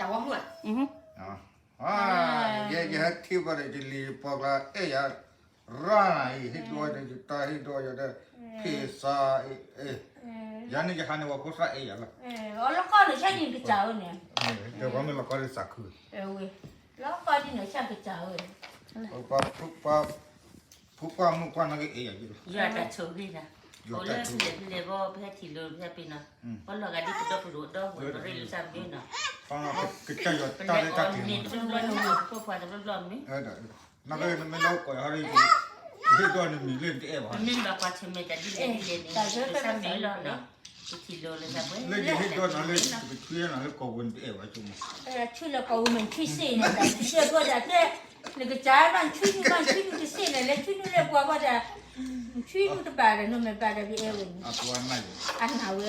အဝဲမုၢ်ဧါ, ယဲယဟဲထံၣ်ဘၣ်ဒီး ယလံၤပှၤကျါအဲၣ်ယၤ, ရၣ်နၤအံၤ ဟ့ၣ်ဒိၣ်န့ၣ် ယတၢ်ဟ့ၣ်ဒိၣ်ယၤဒီး ဖ့ၣ်စါ, ယၤန့ၣ်ယဟးန့ၣ် ပှၤဖိသၣ်အဲၣ်ယၤလီၤ, လီၤကီၢ်န့ၣ် ဆၣ်န့ၣ်ကစၢ်ဧၢန့ၣ်, ဒီးပှၤမ့ၢ်လီၤကီၢ်ဒီးသးခု, လီၤကီၢ်ဒ်န့ၣ် ဆၣ်ကစၢ်ဧၢ, ပှၤ ဖိပှၢ်မုၣ်ပှၢ်နီၢ်က့အဲၣ်ယၤ, ယတၢ်ဆိၣ်ဂ့ၤနၤ, အိၣ်လၢဖဲလဲၣ်ဖဲလဲၣ်ဘီ ဖဲထံၣ်လိာ်ဖဲပ့ၤနီၤ, ပှၤလီၤဂာ်ဒ်ပဒီပုၢ်ဒီဝဲၢ်ဒီးရ့လိာ်သးမ့ၢ်နီၤ, ကစၢ်ယွၤတၢ်လၢတၢ်ကျဲၤမ့ၢ်, ပှၤတဘျီဘျီမ့ၢ်, နကနမ့ၢ်လီၤကိးယၤဟီဒီး, ယဟ့ၣ်ဒိၣ်နမံၤလၢနတအဲၣ်ဘၣ်, မ့ၢ်ဘၣ်ကွၢ်ဆၢၣ်မဲာ်တၢ်ဒ်လဲၣ်ဒ်လဲၣ်န့ၣ်, တၢ်ဆၢမဲာ်လီၤနီၤ, ယထံၣ်လိာ်လၢသးပှဲၤ, လၢယဟ့ၣ်ဒိၣ်နၤလၢ ယကဆွံနၤလၢကိာ်ပူၤနတအဲၣ်ဘၣ်ဆိကမိၣ်, ဆွံလၢကိာ်ပူၤမ့ၢ်ဆွံစ့ၢ်န့ၣ် တၢ်တဆဲးဖိဒၣ်တဲ, နကစၢ်မ့ၢ်ဆွံနုၢ်မ့ၢ်ဆွံနုၢ်တစ့ၢ်န့ၣ် လဲၤဆွံနုၢ်လၢပှၤဘၣ်ဒၣ်, ဆွံနုၢ်တဘၣ်ဒီး နမ့ၢ်ဘၣ်ဒီးပအဲၣ်ဝဲန့ၣ်, အနၢ်ဝဲ,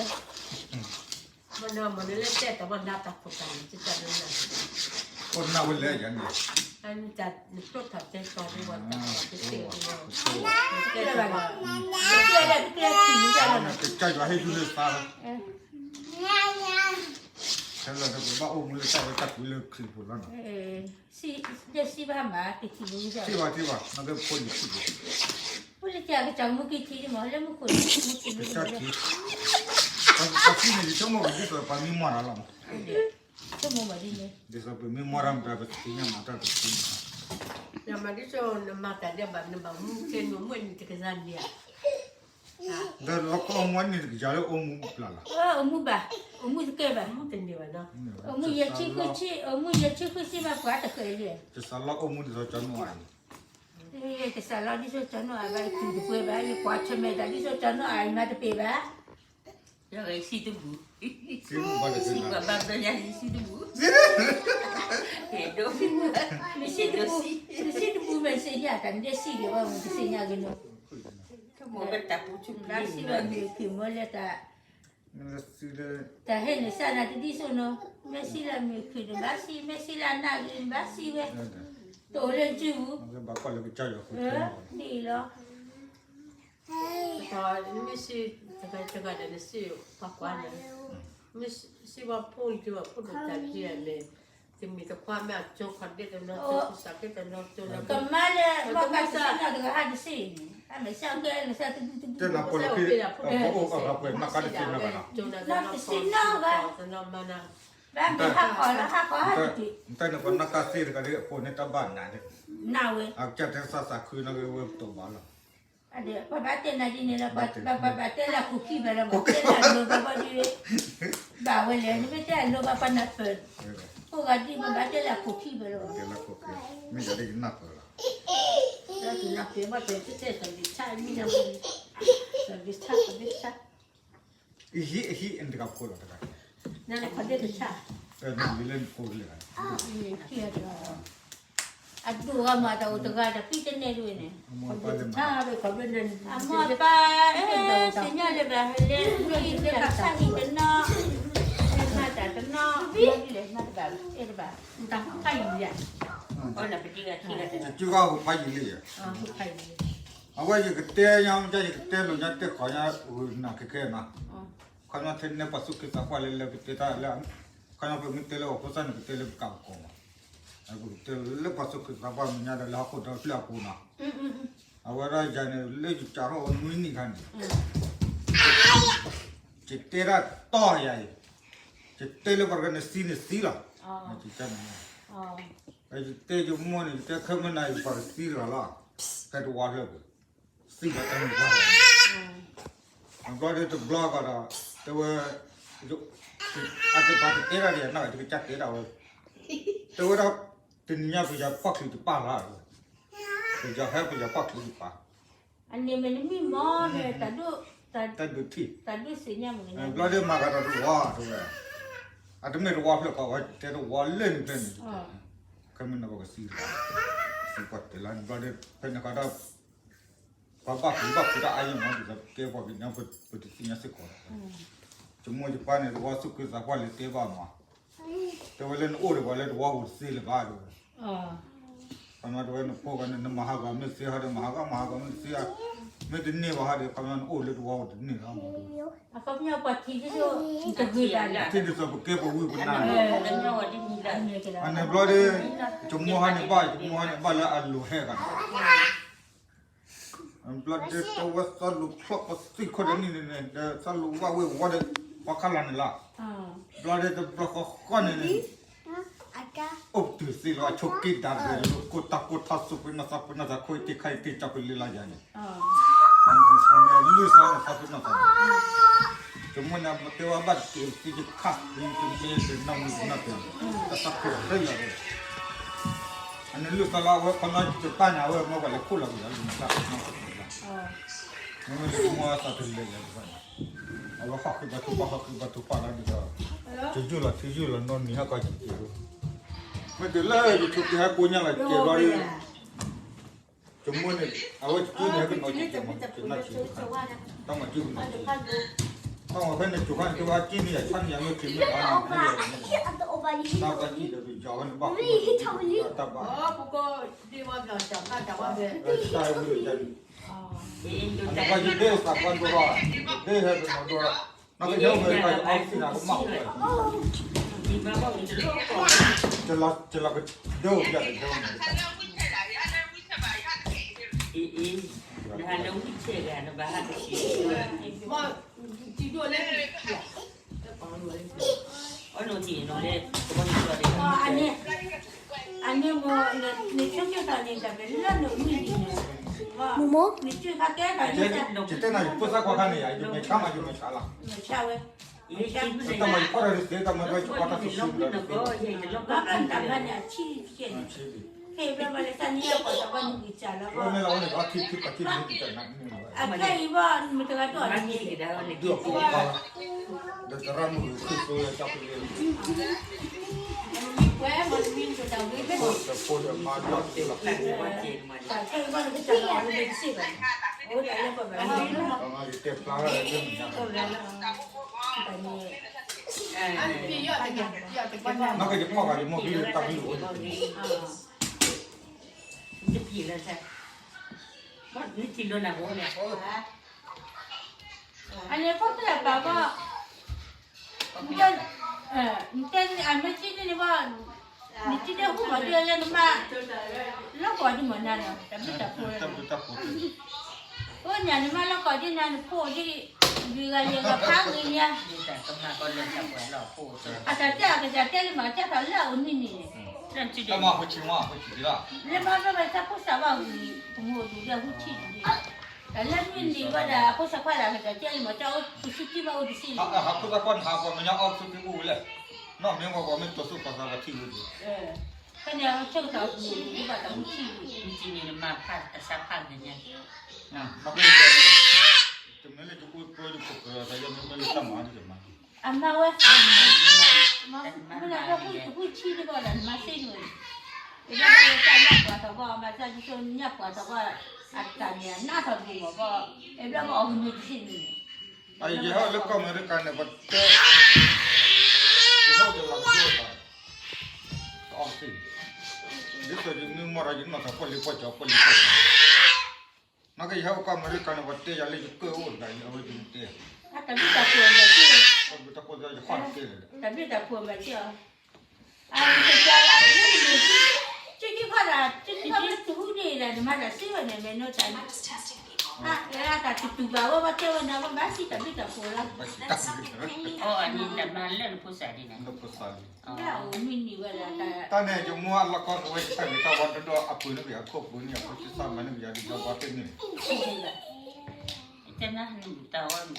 မ့ၢ်နမ့ၢ်လၢတဲတၢ်ဘၣ်နၤတၢ်ခိၣ်တၢ်န့ၣ် တၢ်လၢနၤ, အိၣ်နၢ်ဝဲလဲၣ်ယၤန့ၣ်, နတၢ်နကျိထီၣ်တဲကီးဒ်ဝဲတၢ်တစ့ၢ်ဒ်ဝဲ, ကစၢ်ယွၤဟ့ၣ်ဒုးလၢသးလီၤ, ခဲလၢာ်ဒီးပဘၣ်အိၣ်မူလၢတၢ်အဲၣ်တၢ်ကွံလၢခရံာ်ပူၤလီၤနီၤ, ယဲစံးဘၣ်မး ကထံၣ်လံ, ထံၣ်ဘၣ်ထံၣ်ဘၣ် နကဖိလံၤထံၣ်ဘၣ်, ဖိလံၤထံၣ်ကစၢ်မူကံထံၣ်မး လၢမူခိၣ်န့ၣ် မူကံထံၣ်, ပှၤထံၣ်န့ၣ် ယဆိကမိၣ်ကဒ်သိးပှၤမံမီၢ်တၢ်လီၤမး, ဆိကမိၣ်ဘၣ်ဒ်န့ၣ်, ဒ်သိးပမံမီၢ်တၢ်မတၤ ပသ့ၣ်ညါမၤတၢ်တသ့န့ၣ်, ယမၤဒ်သိးနမၤတၢ်ဒဲးဘး နဘၣ်မူကဲနမ့ၢ်နံၤတကသါန့ၣ်ဧါ, ဒီးလီၤကီၢ်အိၣ်မူန့ၣ် တကယၤလၢအိၣ်မူပျၢ်လီၤ, အိၣ်မူဘၣ်, အိၣ်မူတကဲဘၣ်, အိၣ်မူယဲၢ်ဆံဃုဆံ, အိၣ်မူယဲၢ်ဆံဃုဆံဘၣ်ပှၤတဃဲၤလံ, တစးလီၤအိၣ်မူဒ်သိးကၠီနီၢ်အၤအံၤ, တစးလီၤဒ်သိးကၠီနီၢ်အၤဘၣ် ယတူၢ်တပှဲၤဘၣ် ယကွၢ်ဆၢၣ်မဲာ်တၢ်ဒ်သိးကၠီနီၢ်အၤအံၤမၤတပ့ၤဘၣ်, ယဂဲၤဆံတဘူၣ်, ဆံဘူၣ်ဘၣ်တက့ၢ်, ဆံဘူၣ်, ဆံဘူၣ်, ဆံဘူၣ်မ့ၢ်စ့ၢ်ညါတၢ်နဒဲစံးက့ၤဝဲမ့ၢ်တစ့ၢ်ညါက့ၤနီၤ, ဘၣ်စံးဝဲမ့ၢ်ခ့ၣ်မ့ၢ်လၢတၢ် တၢ်ဟဲန့ၣ်စၢ်နၤတဒ်သိးနီၤ, မ့ၢ်စံးလၢမ့ၢ်ခ့ၣ်န့ၣ် ဘၣ်စံး, မ့ၢ်စံးလၢအနၢ်ဂ့ၤန့ၣ် ဘၣ်စံးဝဲ, တအိၣ်လၢနစုပူၤ, ဒ်အံၤလီၤ, မ့ၢ်စံးတဂၤတဂၤဒီးနစံးပာ်ကွၢ်န့ၣ်, မ့ၢ်စံးဝဲဖိလံၤတဘၣ်ဖိဒိၣ်တၢ်ဒ်အံၤန့ၣ်, တမ့ၢ်တခွါမ့ၢ်အကၠိခီဒ့တနီၤ ကမါလၢ ဘၣ်ကစံးနီၢ်တဂၤဟးတစံးန့ၣ် အမ့ၢ်စံးကဲလၢစံးတဘူၣ်တဘူၣ် တစံးနီၢ်ဂၤ, ဘၣ်မ့ၢ်ဟးခီလၢဟးခီဟးတက့ၢ်, နတၢ်န့ၣ်ပှၤနီၢ်ကါသ့တဂၤဒီးအဖိန့ၣ်တၢ်ဘၣ်နးန့ၣ်, နဝဲ, အကစၢ်တဲသးသးခုနီၢ်က့ၤဝဲပတီၢ်ဘၣ်လီၤ, ပှၤဘၣ်တဲနၤဒ်န့ၣ်လီၤ, ပှၤဘၣ်တဲလၢခိၣ်ခံဘၣ်လီၤ, ပှၤတဲလၢအလိၤဘၣ်ဘၣ်ဒီး ဘၣ်ဝဲလဲၣ်, နမ့ၢ်တဲအလိၤဘၣ်ပှၤနၢ်ပၢၢ်, ကိးဂၤဒ်ပှၤဘၣ်တဲလၢအခိၣ်ခံဘၣ်လီၤ, မ့ၢ်ယၤဒ်ယနၢ်ပၢၢ်လီၤ, နၢ်ပၢၢ်ဘၣ်တဲတဲတဲ သးဒ့ဆၣ်မံနၢ်ပၢၢ်, သးဒ့ဆၣ် သးဒ့ဆၣ် အဟံၣ်အဟံၣ်အတဂၤဖိလီၤတဂၤ, နလၢနဖိလၢ, အဒိၣ်ဂၤမး တၢ်အိၣ်တဂၤ တၢ်ဖံးတနဲၣ်ဒိၣ်န့ၣ်, အမိၢ်အပၢ်, စံၣ်ညီၣ်လၢၤဘၣ် လဲၤလၢကဆၣ်ဟံၣ်တနီၤ, လဲၤမၤတၢ်တနီၤ, လဲၤမၤတဘၣ် အဲၣ်တဘၣ်, တၢ်ဖးယံာ်လံ, တၢ်ဖးယံာ်လံ, အဝဲယကတဲညါမ့ၢ် ယကတဲလိာ်ညါတဲခီညါ ဂုာ်နၤခဲခဲနီၤ, ခီပညီထဲန့ၣ်ပှၤသူၣ်က့သးပှၢ်လၢလၢပတဲတၢ်လၢ, ခီပညီပမ့ၢ်တဲလၢပှၤဖိသၣ်န့ၣ် ပတဲလၢပကးပကီၢ်မး, ပကတဲလၢပှၤသူၣ်က့သးပှၢ်မ့ၢ်ညါဒီးလၢဟီၣ်ခိၣ်ဒီဖျၢၣ်အပူၤနီၤ, အဝဲဒၣ်ယၤန့ၣ် လၢယကးထီၣ်အနွံနံၣ်ခါန့ၣ် ယတဲဒၣ်တီၢ်ယၤအံၤ, ယတဲလၢပှၤတဂၤန့ၣ်သံန့ၣ်သံလီၤ, ယတဲယမိၢ်န့ၣ် ယတဲခဲမုၢ်နၤအံၤ ပှၤတသံတဂၤလီၤ, ဖဲတဝီဖျၢၣ်ပူၤ, သံဘၣ်တၢ်မုၢ်ပှၢ်လီၤ, ဘျီဒီးတဘျီကဒီး, တဲဝဲ, အတပှၤတတဲဒၣ်ဒီးယၤနီၤ ယကစၢ်တဲဒၣ်ဝဲ, တဲဝဲဒၣ်, တနံၤညါပယီၤဖီၣ်ချံတပၢ်လီၤ, ပယီၤဟဲပယီၤဖီၣ်ချံတပၢ်, အန့ၣ်မ့ၢ်နမံမီၢ်န့ၣ် တၢ်ဒိၣ်ထံၣ်, တၢ်ဒိၣ်သ့ၣ်ညါမ့ၢ်န့ၣ်, ဘျီဒီးမၤကဒီးတဝီတဲဝဲ, အတမ့ၢ်တဝီဖျၢၣ်ကီး ဝဲတဲတဝီလၢန့ၣ်ဖျၢၣ်န့ၣ်, ခဲမုၢ်နၤပကသံလီၤ, သံပှၤတဲလီၤန့ၣ်ဘျီဒီး ဖဲန့ၣ်ဃီဒီး ပှၤဘၣ်ပှၤဘၣ်ပှၤတၢ်အါယံၤမး ဒ်သိးကဲပှၤကညီ ပတသ့ၣ်ညါစ့ၢ်ကီး, ယမိၢ်ယပၢ်န့ၣ် တဝီသူၣ်က့သးပှၢ်လဲၤတဲဘၣ်မး, တဲဝဲလၢနအိၣ်ဒီးပှၤလၢတဝီပူၤတသ့လၢၤဘၣ်တဲဝဲ, ခီပညီတဲဝဲနဖိဂၤန့ၣ် နမၤဟးဂီၤမ့ၢ်တသ့ဟီဒီး မၤဟးဂီၤ မၤဟးဂီၤမ့ၢ်တသ့ဧါ, မ့ၢ်တန့ၢ်ဘၣ်ဟးဒီး ခီပညီနအိၣ်လၢတဝီအိၣ်တန့ၢ်လီၤ. ထံၣ်ဒ်သိးပကဲပဝံပနါန့ၣ်, အန့ၣ်ဘျီဒီး ယမိၢ်ဟါန့ၣ်ဘၣ် ယမိၢ်ဟါန့ၣ်ဘၣ်လၢအလိၤဟဲဂၤန့ၣ် ဘျီဒီးတဝဲသးလိၤဖျီၣ်ပသံၣ်ခီဒီးန့ၣ်န့ၣ် ဒီးသးလိၤဝၣ်ဝဲဝီဒီး ပှၤခါလီၤန့ၣ်လီၤ. ဘျီဒီးတဘျီဃီဃီန့ၣ်န့ၣ် အိၣ်ပတုာ်သ့လီၤ ဆိးက့ဒၣ်ဒၢးလၢကိၢ်တၢ်ကိၢ်ထီၣ်စူးပ့ၤနီၢ်သးပ့ၤနီၢ်သးခိၣ်အံၤတ့ၢ်ခါအံၤတ့ၢ်ကၠီပလ့လၢယၤန့ၣ် အန့ၣ်လွံၢ်သီန့ၣ်သးပ့ၤနီၢ်သး တမ့ၢ်န့ၣ် မ့ၢ်တဲဝဲဘၣ်တက့ၢ်သံယခါသံတမ့ၢ်တနီၢ်မုၢ်တနီၢ်တဲာ် တသးခိၣ်ရ့လီၤဒီး အန့ၣ်လွံၢ်သီလၢအဝဲခီနီတၢ်န့ၣ် အဝဲမ့ၢ်ပှၤလဲၤခိၣ်လီၤက့ၤလီၤ မ့ၢ်တၢ်ပနီၣ်သးတလဲၤယၤတဖၣ်န့ၣ် အဝဲဟီၣ်ဃံဘါထုကဖၣ် ဟီၣ်ဃံဘါထုကဖၣ်လီၤဒ်ဒီး တယုၢ်လီၤထံယုၢ်လီၤနီၢ်နံၤဟဲကီၢ်က့ၤက့ၤ မ့ၢ်တုၤလၢယဆိးက့ဟဲကိးညါလီၤက့ၤဘျီဒီး တမ့ၢ်န့ၣ် အဝဲက့ၤန့ၣ်ဟဲကနီၤက့ၤက့ၤမး က့ၤနီၣ်ဆံးတခါန့ၣ် တၢ်မၤက့ၤကနီၤက့ၤ တၢ်မၤဖဲန့ၣ် ကၠိၤခါန့ၣ် က့ၤဝဲက့ၤန့ၣ် ယဆါန့ၣ် ယမ့ၢ်က့ၤမ့ၢ်တၢ်န့ၣ် တၢ်ဘၣ်က့ၤဒီးယီၤဝဲန့ၣ် ဘၣ်ဃုာ် တၢ်ဘၣ် တၢ်ဝဲန့ၣ် တၢ်ဝဲန့ၣ် ယဒ့သးကွၢ်ဒိၣ်ဘၣ် ယဒ့ဟဲကနီၤဒိၣ် နီၢ်ကယဲၢ်ဝဲကယီၤအီၣ်သ့ၣ်နၤကမၣ်ဝဲ ကလီၤကဒိၣ်ယၤတဒိၣ်န့ၣ် နဟးလၢဝံၣ်ဆဲးဂၤနဘၣ်ဟးတဆံး အန့ၣ်မ့ၢ် နဆိကမိၣ်သးန့ၣ် တၢ်ပဲလၢနဝံၣ်န့ၣ် နဆိကမိၣ်သးကဲတၢ် ယတဲနၤ ယဖိသၣ်ခွါခါန့ၣ်ယၤ ယမဲာ်ဆါမး ယမဲာ်ဆါလီၤ တၢ်မၤယဖီၣ်ဒီးတသ့ တၢ်မၤဒီးယဖီၣ်တၢ်သူၣ်ဆူၣ်ဒီးတသ့ ဘၣ်ဘၣ်နတၢ်ဘၣ်န့ၣ် အဆံးတကဲန့ၣ် ဖဲဘျီဘၣ်လၢတၢ်နံၣ်အပှၤသးပှၢ်နဂံၢ်စၢ်လီၤ အခဲအံၤဘၣ် မတဂၤဒိၣ်န့ၣ် ဒုးအဖိခွါ ဒီးသရၣ်မုၣ်ဂ့ၤ ခူသူၣ်လၢတၢ်ဖိလၢ ဖိဒီးမါဒီးသ့လီၤ တၢ်ခဲအံၤဘၣ်နကစၢ်လီၤ အဝဲတစ့ၢ်ဘၣ် အဝဲတၢ်လၢပှၤဘၣ်န့ၣ် တဲဖျါလၢမုၢ်နၤ နီၢ်ကယဖီၣ်ဂၤယမိၢ်ကလုၢ်တၢ်ကလုၢ်အိၣ်န့ၣ် တပျံၤလၢ နထံၣ်လိာ်နၤဘၣ်န့ၣ် အန့ၣ်ဖိသၣ်ပာ်ဘၣ် နတဲအမ့ၢ်ကံန့ၣ်ဘၣ် နကံဒဲးဟူဘၣ်ဒဲးလၢနမါ လီၢ်ကီၢ်ဒ်မ့ၢ်နၤလီၤ တၢ်ဘျုးတၢ်ဖှိၣ် အိၣ်ညါနမါလီၢ်ကီၢ်ဒ်နၤနဖိဒ် ဂ့ၤဂၤယဲၢ်ဂၤဖးဂ့ၤညါ အတၢ်တဲအကစၢ်တဲလၢမၤကစၢ်ထီၣ်လၢအအိၣ်နံၤန့ၣ် လၢမၤဘၣ်ဘၣ်တၢ်ဖိစၢ်ဘၣ်ဝံၤ ပမိၢ်ဒူၣ်ဒဲးဟူထံၣ်ဒ် တၢ်လၢမ့ၢ်န့ၢ်ဝဲဒၣ်အဖိစၢ်ခွါဒၣ်ကစၢ်တဲလံမၤတၢ်အိၣ်ပစုတံၢ်ဘၣ်အိၣ်တဆံလံ ဟးဖိသၣ်ခွါန့ၣ်ဟးပှၤမဲာ်ညါအီၣ်ပစုတံၢ်အိၣ်ဝဲလဲၣ် နီၢ်မ့ၢ်ဝဲပှၤမ့ၢ်တိၤသူၣ်ပှၤသးပှၢ်ထံၣ်ဝဲဒၣ် ဖဲန့ၣ်အဝဲဆိကမိၣ်တၢ်အိၣ်ပစုတံၢ်ဘၣ်တၢ်အိၣ်တဆံလံ မ့ၢ်န့ၣ်နမၤဖးတၢ်ဆါဖးဂ့ၤညါ တမ့ၢ်လၢယအိၣ်ပှဲၤယခိၣ်ပှဲၤတၢ်ယဲမ့ၢ်မ့ၢ်လၢတၢ်မၤဒ်ယမၤ အမၤဝဲ မ့ၢ်လၢပှၤဟူဆံးတဘၣ်ဒီးနမၤသ့န့ၣ် အဘၣ်လၢတၢ်ညၣ်ပှၤထီၣ်ဘၣ် မၤသးဒ်သိးညၣ်ပှၤထီၣ်ဘၣ် အတၢ်န့ၣ်အနးထီၣ်ဒိၣ်မးဘၣ် အဘၣ်ဘၣ်အီၣ်မ့ၢ်တသ့န့ၣ် ယဟဲလၢကီၢ်အမဲရကၤန့ၣ် ပတဲ ယဟဲအိၣ်တလးကၠိဘၣ် အီၣ်သ့ ဒ်သိးယမ့ၢ်မီၢ်ဒီးယနီၢ်သးပှၢ်လံပှၢ်ကၠီပှၢ်လံပှၢ်ကၠီ နာ်က့ယဟဲအိၣ်ကီၢ်အမဲရကၤန့ၣ် ပှၤတဲယၤလၢယကၢၢ်အိၣ်တဂၤအံၤ အဝဲယမ့ၢ်တဲ တၢ်ဘျုးတၢ်ဖှိၣ် တၢ်ဘျုးတၢ်ဖှိၣ် တၢ်ဘျုးတၢ်ဖှိၣ်မ့ၢ်တဲအီၤ အကစၢ်လၢအမ့ၢ်န့ၣ် ကၠိကၠိခီဒၣ် ကၠိကၠိခီမ့ၢ်တဟူန့ၣ်ဒီး နမၤတၢ်စ့ဝဲန့ၣ် မ့ၢ်နီၢ်တၢ်န့ၣ် အတၢ်တတူၢ်ဘၣ်ဝဲ ပှၤတဲဝဲန့ၣ် ပှၤဘၣ်စံးတၢ်ဘျုးတၢ်ဖှိၣ်လီၤ အန့ၣ်တၢ်မၤလၢနဖိစၢ်ဒ်န့ၣ် လၢဖိစၢ်လံ တၢ်အိၣ်မ့ၢ်န့ၢ်ဝဲဒၣ် တၢ်န့ၣ်ယမိၢ်အလီၢ်ကီၢ်ကဝဲတၢ်ဂ့ၤတၢ်ဝါတဒီးအပှ့ၤန့ၣ်က့ၤ အခိၣ်ပှ့ၤန့ၣ် အဖိသၣ်မၤန့ၣ်က့ၤ ယၤဒ်ယီၤဘီသ့ၣ်န့ၣ် တနၢ်ဟူတၢ်ဝဲန့ၣ်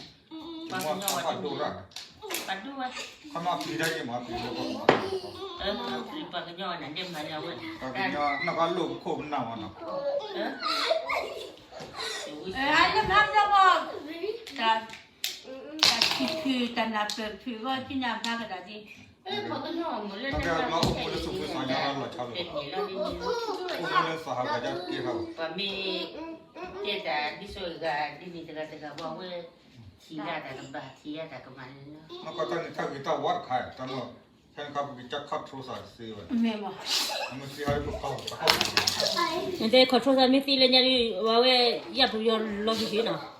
ပှၤကညီဝဲဒ်န့ၣ် ပှၤဒိၣ်ဝဲ ခီမ့ၢ်ပျံၤတၢ်ယဲၢ်မး ပျံၤလၢပှၤကညီ ပှၤကညီဝဲန့ၣ် ဒ်မၤညါဝဲ ပှၤကညီ နီၢ်ကီၢ်လိၣ်ပခိၣ်ပနၢ်မးနီၤ အလၢမၤဘျီဘီ တၢ် တၢ်ထံၣ်ဖုၣ် တၢ်နၢ်ပၢၢ်ဖုၣ်ဘီ ထံၣ်နၢ်မၤကဒီးဒ် ပှၤကညီအိၣ်မူလၢသူၣ်ဖှံသးညီလီၤဆီလီၤ အိၣ်မူလၢသးဟးဂီၤကဲထီၣ် ပှၤမ့ၢ်တဲတၢ်ဒ်သိးဂၤဒ်န့ၣ်တဂၤတဂၤဘီဝဲ ထံၣ်ဒၣ်တၢ်ကဘၣ် ထံၣ်ဒၣ်တၢ်ကမၤလၢ မ့ၢ်ကီၢ်တၢ်န့ၣ် တၢ်ဂ့ၤတၢ်ဝါတခါ တၢ်မ့ၢ် နတဲ control သးမ့ၢ်သ့လၢညါဒီး အဝဲယၢ်ပယီၤလီၤက့ၤက့ၤနီၤ.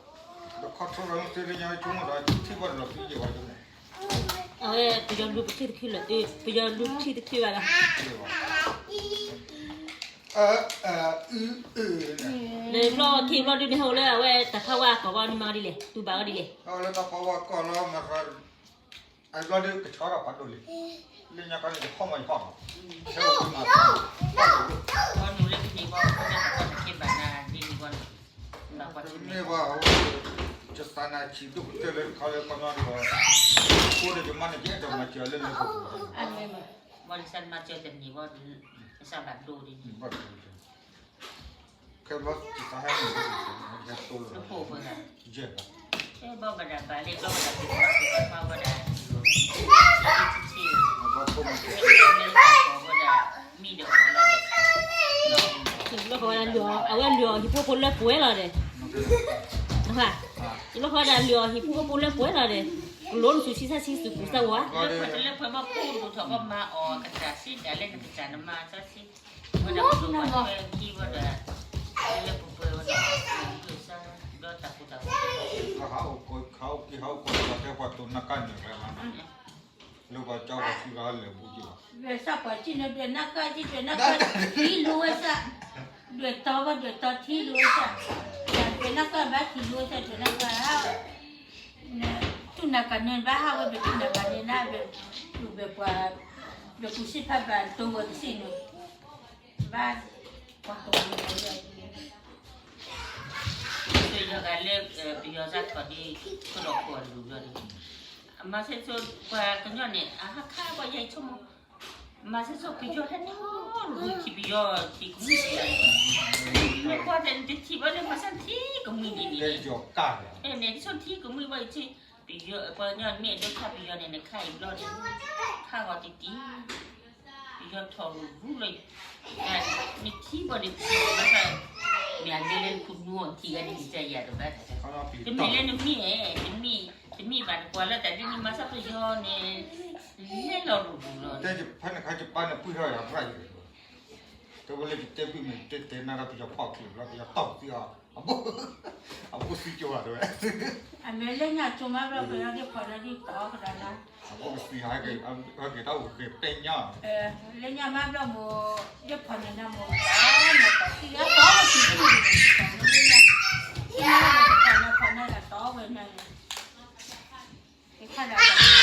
အဝဲပယီၤလူၤပထံၣ်တခုလၢာ်, ပယီၤလူၤပထံၣ်တခုဘၣ်လီၤ. လၢဘျီခံဘျီဒုန့ၣ် ဟိလၢအဝဲတၢ်ဖးဝါကီၢ်ဘၣ်န့ၣ်မၤဒ်လဲၣ်, တူၢ်ဘၣ်အီၤဒ်လဲၣ်. အဘျီဒုကဆီဒီးပှၤဒိၣ်လံ, လၢညါခါန့ၣ် ယဖီၣ်မၤယဖီၣ်မး, ထဲဝဲမၤ နုၤလၢတနံၤဘၣ် နကဘၣ်နၤဒ်န့ၣ်ဘၣ်, မ့ၢ်ဘၣ် ယသးနၤဆံးဒိၣ်ကတၢၢ်လၢတခီလၢခီနီဒီး, အဃိဒီးယမါန့ၣ် ယအဲၣ်ဒိးမၤစၢၤလၢလၢပှဲၤပှဲၤ, ဘၣ်လၢစးမၤစၢၤတနံၤဘၣ်, စးဘၣ်ဒိဒ်န့ၣ်, ခဲဘျီယသးဟဲန့ၣ်, ယဲဘၣ်, ဘၣ်ဘၣ်ဒၣ်ဘၣ်လၢဘၣ်ဘၣ်ဒၣ်, ဘၣ်ဘၣ်ဒၣ်, အဝဲလုၢ်အီၤ အဝဲလုၢ်အီၤဟံၣ်ဖိဃီဖိလၢပှဲၤလီၤဒီး, ယလီၢ်ခီဒၣ်လုၢ်အီၤဟံၣ်ဖိဃီဖိလၢပှဲၤလီၤဒီး, ကလိနသူၣ်ဆံးသးဆံးသူၣ်ပူၤသးဝါ, လၢပှဲၤမီၢ်ဖိဒိၣ်ထီၣ်ကီမၤအီၤကတၢၢ်စ့ဒၣ်လၢနကစၢ်နမၤသးဆံး, ဝဲဒၣ်ပဒိၣ်ပှၤထွဲခံဝဲဒၣ်, လၢပပှဲၤဝဲဒၣ်, ဒီးတၢ်ကူၣ်တၢ်ကူၣ်, ဟးအိၣ်ကီၢ်ဟးအိၣ်က့ၤဟးအိၣ်ကီၢ်ဒီးတဲပှၤတိၢ်နၢ်ကါနၢၤဝဲလီၤ, လၢပှၤကၠီပှၤဆံဂၤလဲၤဘူးက့ၤဘၣ်, ဝဲစၢ်ပှၤစံၣ်န့ၣ် ဒွဲၣ်နၢ်ကါစံၣ် ဒွဲၣ်နၢ်ကါထံလူဝဲစၢ်, ဒွဲၣ်တီဘၣ်ဒွဲၣ်တီထံလူဝဲစၢ်, ဒွဲၣ်နၢ်ကါဘၣ်ထံလူဝဲစၢ် ဒွဲၣ်နၢ်ကါ တူၢ်နၢ်ကါန့ၣ် ဘၣ်ဟးဝဲဒၣ်တူၢ်နၢ်ကါန့ၣ် နဘၣ်တူၢ်ဘၣ်ပှၤ, ဘၣ်ကူစံးဖးဘၣ်တိၢ်ဝဲကစံၣ်န့ၣ်, ဘၣ်ပှၤတိၢ်ဝဲ, ယဂၤလၢပယီၤစးထီၣ်ဒ်, ကဒီးခိၣ်အလူၤဘျီဒ်, အမၤစ့ၢ်ဆိ ပှၤကညီန့ၣ် အဟးခါပှၤယဲၢ်ဆိကမိၣ်, မၤစ့ၢ်ဆိပယီၤဟဲထီၣ်ရူၢ်ထံၣ်ပယီၤထံၣ်ကမှံၤ, မ့ၢ်ကွၢ်တၢ်န့ၣ်တထံၣ်ဘၣ်လၢမၤစ့ၢ်ထံၣ်ကမှံၤဒ်န့ၣ်, န့ၣ်ဆိထံၣ်ကမှံၤဘၣ်အံၤထံၣ်, ပယီၤပှၤကညီမ့ၢ်ဒိၣ်ခါပယီၤန့ၣ် နခါအံၤဘျီန့ၣ်, ခါဂီၤတံၢ်တံၢ်, ပယီၤထီၣ်ရူၢ်ရူၢ်လီၤ, နထံၣ်ဘၣ်န့ၣ်ဘၣ်ဆၣ်, မ့ၢ်အလဲၤလၢနခူၣ်နူာ်အီၤထံၣ်ဂၤန့ၣ် ကစၢ်ယၤတဘၣ်, တမ့ၢ်လၢနမ့ၢ်, တမ့ၢ်ဘၣ်တကွၢ်လၢတၢ်ဒ်န့ၣ် မၤစ့ၢ်ပယီၤန့ၣ်, လဲၤလီၤရူၢ်ရူၢ်လီၤ, ဖဲနခါယပၢ်န့ၣ်ပှံၢ်ထီၣ်ယၤပြၢ်ယၤ, တဲဝဲလၢယတဲဘၣ်မ့ၢ်တဲတဲနၤဒီးပယီၤဖီၣ်ချံးဘျီ ပယီၤတီၢ်သံအီၤ, အဘိသံကၠိၤဘၣ်တဲဝဲ, အမ့ၢ်လၢညါကၠိမးဘျီ ပယီၤဒ်ဖီၣ်န့ၣ်ဒ်တီၢ်ကဒီးနၤ, အဘိသံဟဲက့ၤ, ဟဲက့ၤတၢ်အိၣ်ဂ့ၤပဲညါ, လၢညါမးဘျီမိၢ်, ဒ်ဖီၣ်န့ၣ်နၤမိၢ်, နတီၢ်သံအတီၢ်ဝဲသံသံ, ဖီၣ်န့ၣ်ဖီၣ်န့ၣ်တီၢ်ဝဲန့ၣ် ကဲခါဒၣ်